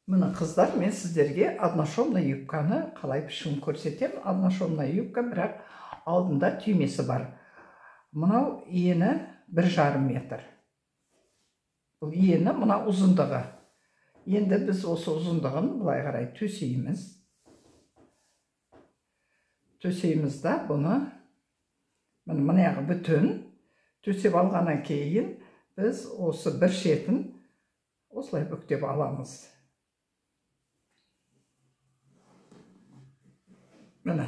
Міне, қыздар, мен сіздерге одношовный юбканы қалай пішуін көрсетемін. Одношовный юбка, бірақ алдында түймесі бар. Мынау ені 1,5 метр. Бұл ені, мына ұзындығы. Енді біз осы ұзындығын былай қарай төсейміз. Төсейміз да бұны, міне, мына жағы бүтін. Төсеп алғаннан кейін біз осы бір шетін осылай бүктеп аламыз. Міне,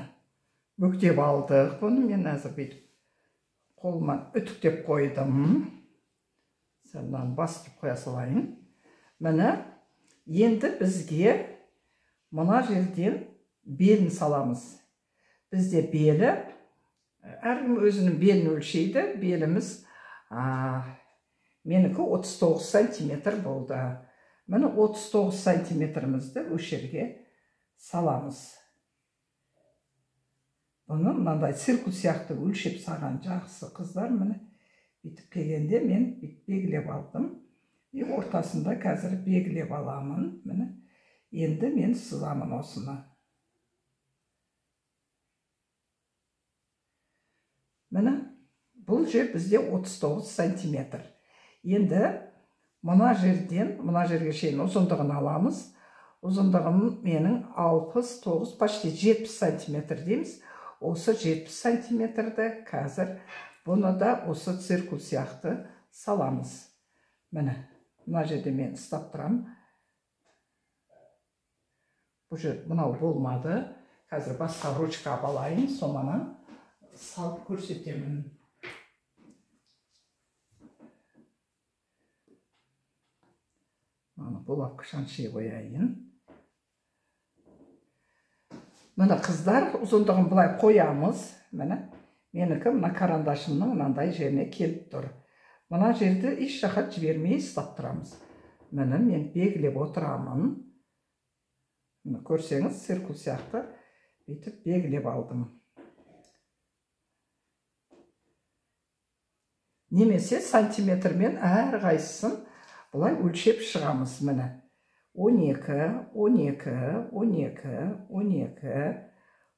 бүктеп алдық. Бұны мен әзір бүйтіп қолымнан үтіктеп қойдым. Сәл мынаны бастырып қоя салайын. Міне, енді бізге мына жерден белін саламыз. Бізде белі, әркім өзінің белін өлшейді. Беліміз, менікі 39 сантиметр болды. Міне, 39 сантиметрімізді осы жерге саламыз. Бұны мынандай циркуль сияқты өлшеп саған жақсы, қыздар. Міне, бүйтіп келгенде мен бүйтіп белгілеп алдым. И ортасында қазір белгілеп аламын. Міне, енді мен сызамын осыны. Міне, бұл жер бізде 39 сантиметр. Енді мына жерден мына жерге шейін ұзындығын аламыз. Ұзындығым менің 69, почти 70 сантиметр дейміз. Осы 70 сантиметрді қазір бұны да осы циркуль сияқты саламыз. Міне, мына жерде мен ұстап тұрамын. Бұл жер мынау болмады. Қазір басқа ручка алайын, сонан салып көрсетемін. Мынаны булавка шанши қояйын. Міне, қыздар, ұзындығын былай қоямыз. Міне, менікі мына карандашымның мынандай жеріне келіп тұр. Мына жерді еш жаққа жібермей ұстап тұрамыз. Міне, мен белгілеп отырамын. Міне, көрсеңіз, циркуль сияқты бүйтіп белгілеп алдым. Немесе сантиметрмен әрқайсысын былай өлшеп шығамыз. Міне, 12, 12, 12, 12,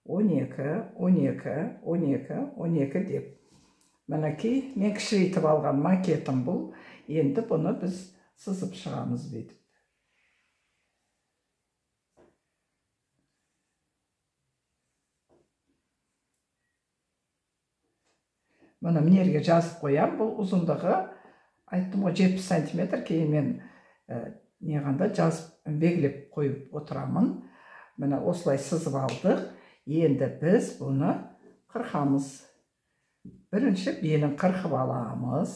12, 12, 12, 12 деп. Мінекей, мен кішірейтіп алған макетім бұл. Енді бұны біз сызып шығамыз бүйтіп. Міне, мына жерге жазып қоямын. Бұл ұзындығы, айттым ғой, 70 сантиметр. Кейін мен неғанда жазып белгілеп қойып отырамын. Міне, осылай сызып алдық. Енді біз бұны қырқамыз. Бірінші белін қырқып аламыз.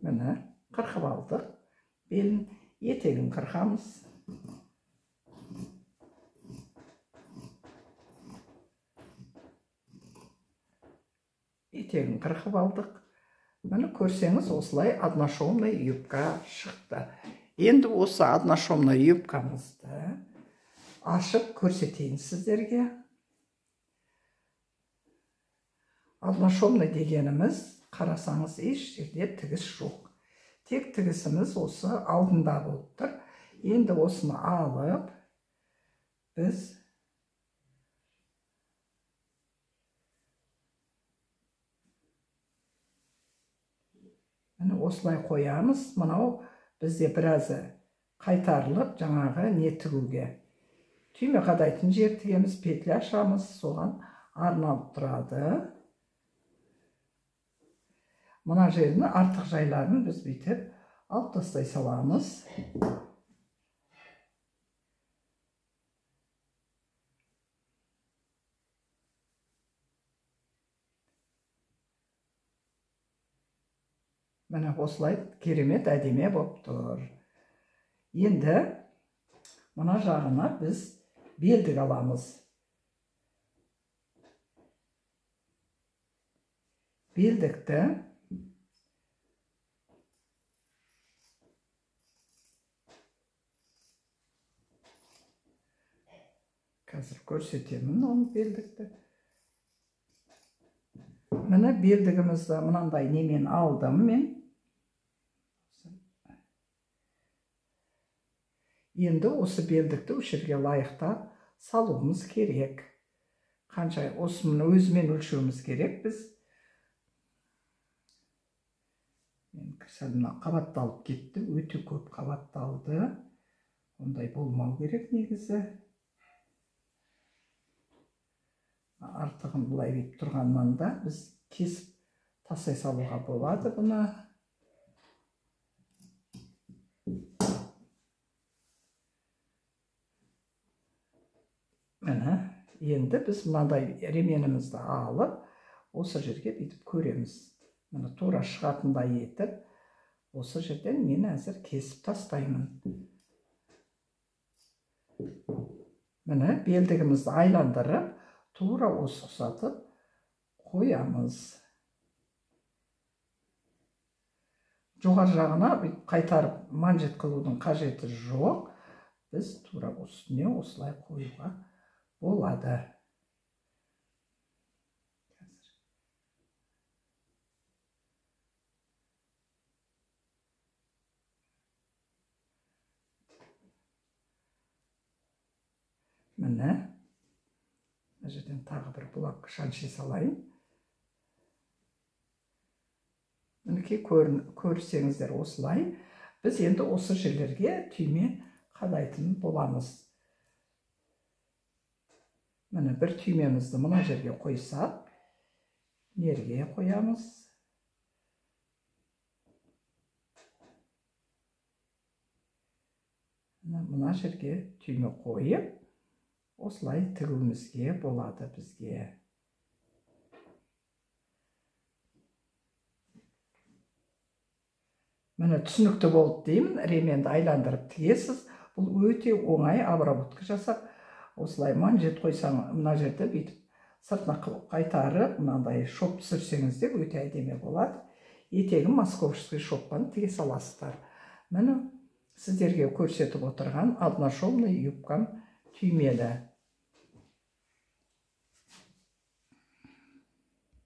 Міне, қырқып алдық. Белін, етегін қырқамыз. Етегін қырқып алдық. Міне, көрсеңіз, осылай одношовный юбка шықты. Енді осы одношовный юбкамызды ашып көрсетейін сіздерге. Одношовный дегеніміз, қарасаңыз, еш жерде тігіс жоқ. Тек тігісіміз осы алдында болып тұр. Енді осыны алып, біз міне осылай қоямыз. Мынау бізде біразы қайтарылып, жаңағы не тігуге. Түйме қадайтын жер тігеміз, петля ашамыз, соған арналып тұрады. Мына жердің артық жайларын біз бүйтіп алып тастай саламыз. Міне, осылай керемет әдемі болып тұр. Енді мына жағына біз белдік аламыз. Белдікті қазір көрсетемін оны, белдікті. Міне, белдігімізді мынандай немен алдым мен. Енді осы белдікті осы жерге лайықтап салуымыз керек. Қанша осының өзімен өлшеуіміз керек біз. Мен сәл мына қабатталып кетті, өте көп қабатталды. Ондай болмау керек негізі. Артығын былай бүйтіп тұрғаннан да біз кесіп тастай салуға болады бұны. Міне, енді біз мынадай ременімізді алып, осы жерге бүйтіп көреміз. Міне, тура шығатындай етіп, осы жерден мен әзір кесіп тастаймын. Міне, белдігімізді айландырып, тура осы ұқсатып қоямыз. Жоғары жағына қайтарып манжет қылудың қажеті жоқ. Біз тура үстіне осылай қоюға болады. Міне, мына жерден тағы бір булавка шанши салайын. Мінекей, көрсеңіздер осылай. Біз енді осы жерлерге түйме қадайтын боламыз. Міне, бір түймемізді мына жерге қойсақ, нерге қоямыз? Мына жерге түйме қойып, осылай тігуімізге болады бізге. Міне, түсінікті болды деймін. Ременді айландырып тігесіз. Бұл өте оңай обработка жасап, осылай манжет қойсаң, мына жерде бүйтіп сыртына қайтарып, мынандай шоп түсірсеңіз де өте әдемі болады. Етегін московский шоппен тіге саласыздар. Міне, сіздерге көрсетіп отырған одношовный юбкам түймелі.